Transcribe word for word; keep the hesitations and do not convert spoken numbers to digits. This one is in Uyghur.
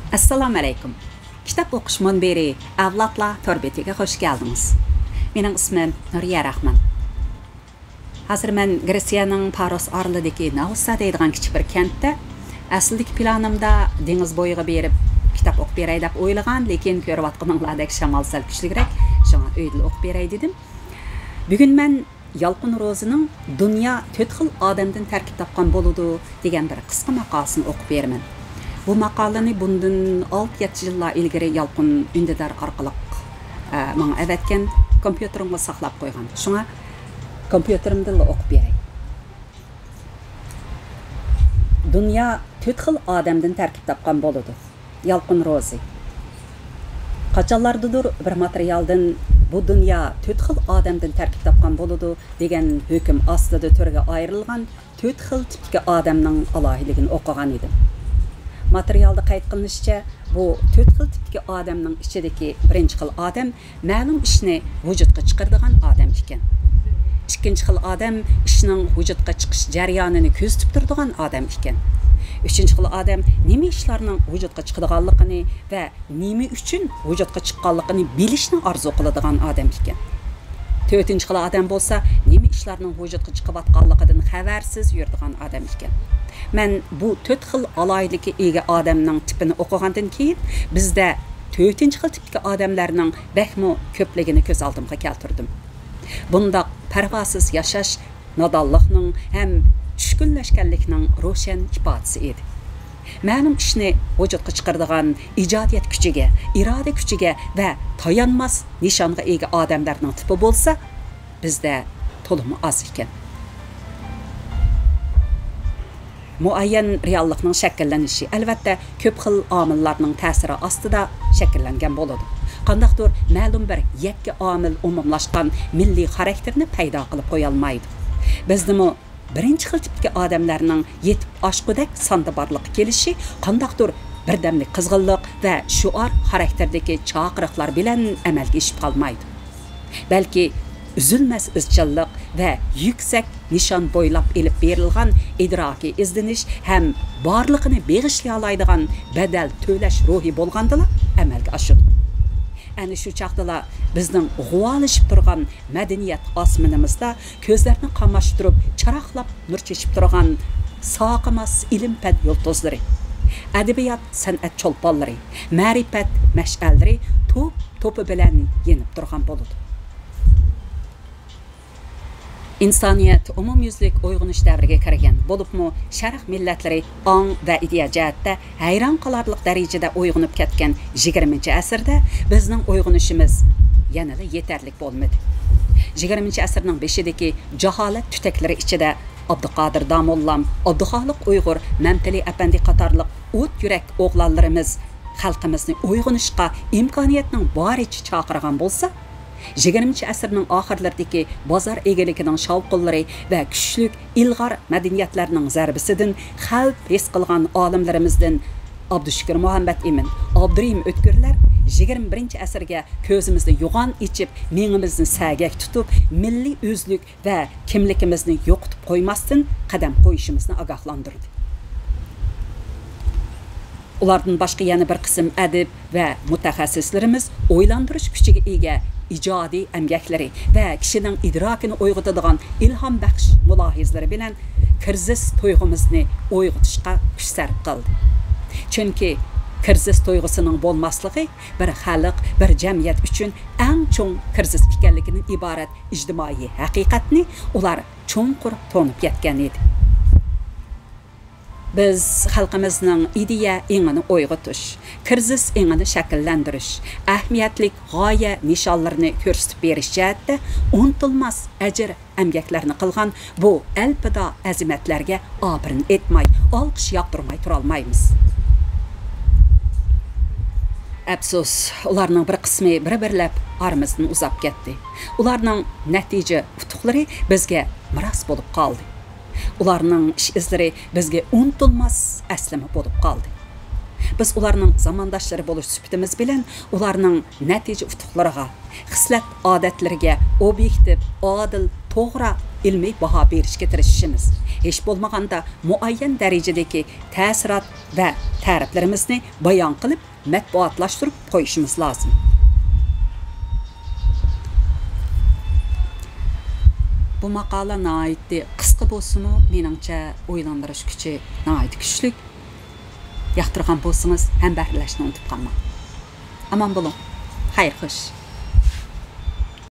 ئەسسالامۇئەلەيكۇم. كىتاب ئوقۇش مۇنبىرى ئەۋلادلار تور بېتىگە خۇش كەلدىڭىز. مېنىڭ ئىسمىم نۇرىيە راخمان. ھازىر مەن گرېتسىيەنىڭ پاروس ئارىلىدىكى ناۋسا دەيدىغان كىچىك بىر كەنتتە. ئەسلىدىكى پىلانىمدا دېڭىز بويىغا بېرىپ كىتاب ئوقۇپ بېرەي دەپ ئويلىغان، لېكىن كۆرۈۋاتقىنىڭلاردەك شامال سەل كۈچلۈكرەك، شۇڭا ئۆيدىلا ئوقۇپ بېرەي دېدىم. بۈگۈن مەن يالقۇن روزىنىڭ «دۇنيا تۆت خىل ئادەمدىن تەركىب تاپقان بولىدۇ» دېگەن بىر قىسقا ماقالىسىنى ئوقۇپ بېرىمەن. بۇ ماقالىنى بۇندىن ئالتە يەتتە يىللار ئىلگىرى يالقۇن ئۈندىدار ئارقىلىق، ئە، ماڭا ئەۋەتكەن، كومپيۇتېرىمغا ساقلاپ قويغان. شۇڭا كومپيۇتېرىمدىنلا ئوقۇپ بېرەي. دۇنيا تۆت خىل ئادەمدىن تەركىب تاپقان بولىدۇ. يالقۇن روزى. قاچانلاردىدۇر بىر ماتېرىيالدىن «بۇ دۇنيا تۆت خىل ئادەمدىن تەركىب تاپقان بولىدۇ» دېگەن ھۆكۈم ئاستىدا تۈرگە ئايرىلغان تۆت خىل تىپتىكى ئادەمنىڭ ئالاھىدىلىكىنى ئوقۇغان ئىدىم. ماتېرىيالدا قەيت قىلىنىشىچە، بۇ تۆت خىل تىپتىكى ئادەمنىڭ ئىچىدىكى بىرىنچى خىل ئادەم مەلۇم ئىشنى ۋۇجۇدقا چىقىرىدىغان ئادەم ئىكەن. ئىككىنچى خىل ئادەم ئىشنىڭ ۋۇجۇدقا چىقىش جەريانىنى كۆزىتىپ تۇرىدىغان ئادەم ئىكەن. ئۈچىنچى خىل ئادەم نېمە ئىشلارنىڭ ۋۇجۇدقا چىقىدىغانلىقىنى ۋە نېمە ئۈچۈن ۋۇجۇدقا چىققانلىقىنى بىلىشنى ئارزۇ قىلىدىغان ئادەم ئىكەن. تۆتىنچى خىل ئادەم بولسا نېمە ئىشلارنىڭ ۋۇجۇدقا چىقىۋاتقانلىقىدىن خەۋەرسىز يۈرىدىغان ئادەم ئىكەن. مەن بۇ تۆت خىل ئالاھىدىلىككە ئىگە ئادەمنىڭ تىپىنى ئوقۇغاندىن كېيىن، بىزدە تۆتىنچى خىل تىپتىكى ئادەملەرنىڭ بەكمۇ كۆپلۈكىنى كۆز ئالدىمغا كەلتۈردۈم. بۇنداق پەرۋاسىز ياشاش نادانلىقنىڭ ھەم چۈشكۈنلەشكەنلىكنىڭ روشەن ئىپادىسى ئىدى. مەلۇم ئىشنى ۋۇجۇدقا چىقىرىدىغان ئىجادىيەت كۈچىگە، ئىرادە كۈچىگە ۋە تايانماس نىشانغا ئىگە ئادەملەرنىڭ تىپى بولسا، بىزدە تولىمۇ ئاز ئىكەن. مۇئەييەن رېئاللىقنىڭ شەكىللىنىشى، ئەلۋەتتە، كۆپ خىل ئامىللارنىڭ تەسىرى ئاستىدا شەكىللەنگەن بولىدۇ. قانداقتۇر مەلۇم بىر يەككە ئامىل ئومۇملاشقان مىللىي خاراكتېرنى پەيدا قىلىپ قويالمايدۇ. بىزدىمۇ بىرىنچى خىل تىپتىكى ئادەملەرنىڭ يېتىپ ئاشقۇدەك ساندا بارلىققا كېلىشى قانداقتۇر بىردەملىك قىزغىنلىق ۋە شوئار خاراكتېرىدىكى چاقىرىقلار بىلەن ئەمەلگە ئېشىپ قالمايدۇ. بەلكى ئۈزۈلمەس ئىزچىللىق ۋە يۈكسەك نىشان بويلاپ ئېلىپ بېرىلغان ئىدراكىي ئىزدىنىش ھەم بارلىقىنى بېغىشلىيالايدىغان بەدەل تۆلەش روھى بولغاندىلا ئەمەلگە ئاشىدۇ. ئەنە شۇ چاغدىلا بىزنىڭ غۇۋالىشىپ تۇرغان مەدەنىيەت ئاسمىنىمىزدا كۆزلەرنى قاماشتۇرۇپ چىراغلاپ نۇر چېچىپ تۇرغان ساقىماس ئىلىم-پەن يۇلتۇزلىرى، ئەدەبىيات-سەنئەت چولپانلىرى، مەرىپەت مەشئەللىرى توپ-توپى بىلەن يېنىپ تۇرغان بولىدۇ. ئىنسانىيەت ئومۇميۈزلۈك ئويغىنىش دەۋرىگە كىرگەن، بولۇپمۇ شەرق مىللەتلىرى ئاڭ ۋە ئىدىيە جەھەتتە ھەيران قالارلىق دەرىجىدە ئويغىنىپ كەتكەن يىگىرمىنچى ئەسىردە بىزنىڭ ئويغىنىشىمىز يەنىلا يېتەرلىك بولمىدى. يىگىرمىنچى ئەسىرنىڭ بېشىدىكى جاھالەت تۈتەكلىرى ئىچىدە ئابدۇقادىر داموللام، ئابدۇخالىق ئۇيغۇر، مەمتىلى ئەپەندى قاتارلىق ئوت يۈرەك ئوغلانلىرىمىز خەلقىمىزنى ئويغىنىشقا ئىمكانىيەتنىڭ بارىچە چاقىرغان بولسا، يىگىرمىنچى ئەسىرنىڭ ئاخىرلىرىدىكى بازار ئىگىلىكىنىڭ شاۋقۇنلىرى ۋە كۈچلۈك ئىلغار مەدەنىيەتلەرنىڭ زەربىسىدىن خەۋپ ھېس قىلغان ئالىملىرىمىزدىن ئابدۇشۈكۈر مۇھەممەتئىمىن، ئابدۇرېھىم ئۆتكۈرلەر يىگىرمە بىرىنچى ئەسىرگە كۆزىمىزنى يوغان ئېچىپ، مېڭىمىزنى سەگەك تۇتۇپ، مىللىي ئۆزلۈك ۋە كىملىكىمىزنى يوقىتىپ قويماستىن قەدەم قويۇشىمىزنى ئاگاھلاندۇردى. ئۇلاردىن باشقا يەنە بىر قىسىم ئەدىب ۋە مۇتەخەسسىسلىرىمىز ئويلاندۇرۇش كۈچىگە ئىگە ئىجادىي ئەمگەكلىرى ۋە كىشىنىڭ ئىدراكىنى ئويغىتىدىغان ئىلھامبەخش مۇلاھىزىلىرى بىلەن كىرىزىس تۇيغۇمىزنى ئويغىتىشقا كۈچ سەرپ قىلدى. چۈنكى كىرىزىس تۇيغۇسىنىڭ بولماسلىقى بىر خەلق، بىر جەمئىيەت ئۈچۈن ئەڭ چوڭ كىرىزىس ئىكەنلىكىدىن ئىبارەت ئىجتىمائىي ھەقىقەتنى ئۇلار چوڭقۇر تونۇپ يەتكەن ئىدى. بىز خەلقىمىزنىڭ ئىدىيە ئېڭىنى ئويغىتىش، كىرىزىس ئېڭىنى شەكىللەندۈرۈش، ئەھمىيەتلىك غايە نىشانلىرىنى كۆرسىتىپ بېرىش جەھەتتە ئۇنتۇلماس ئەجىر ئەمگەكلەرنى قىلغان بۇ ئەلپىدا ئەزىمەتلەرگە ئاپىرىن ئېيتماي، ئالقىش ياغدۇرماي تۇرالمايمىز. ئەپسۇس، ئۇلارنىڭ بىر قىسمى بىر-بىرلەپ ئارىمىزدىن ئۇزاپ كەتتى. ئۇلارنىڭ نەتىجە ئۇتۇقلىرى بىزگە مىراس بولۇپ قالدى. ئۇلارنىڭ ئىش-ئىزلىرى بىزگە ئۇنتۇلماس ئەسلىمە بولۇپ قالدى. بىز ئۇلارنىڭ زامانداشلىرى بولۇش سۈپىتىمىز بىلەن ئۇلارنىڭ نەتىجە ئۇتۇقلىرىغا، خىسلەت-ئادەتلىرىگە ئوبيېكتىپ، ئادىل، توغرا ئىلمىي باھا بېرىشكە تىرىشىشىمىز، ھېچ بولمىغاندا مۇئەييەن دەرىجىدىكى تەسىرات ۋە تەرىپلىرىمىزنى بايان قىلىپ، مەتبۇئاتلاشتۇرۇپ قويۇشىمىز لازىم. بۇ ماقالە ناھايىتى قىسقا بولسىمۇ، مېنىڭچە ئويلاندۇرۇش كۈچى ناھايىتى كۈچلۈك. ياقتۇرغان بولسىڭىز، ھەمبەھىرلەشنى ئۇنتۇپ قالماڭ. ئامان بولۇڭ. خەير خوش.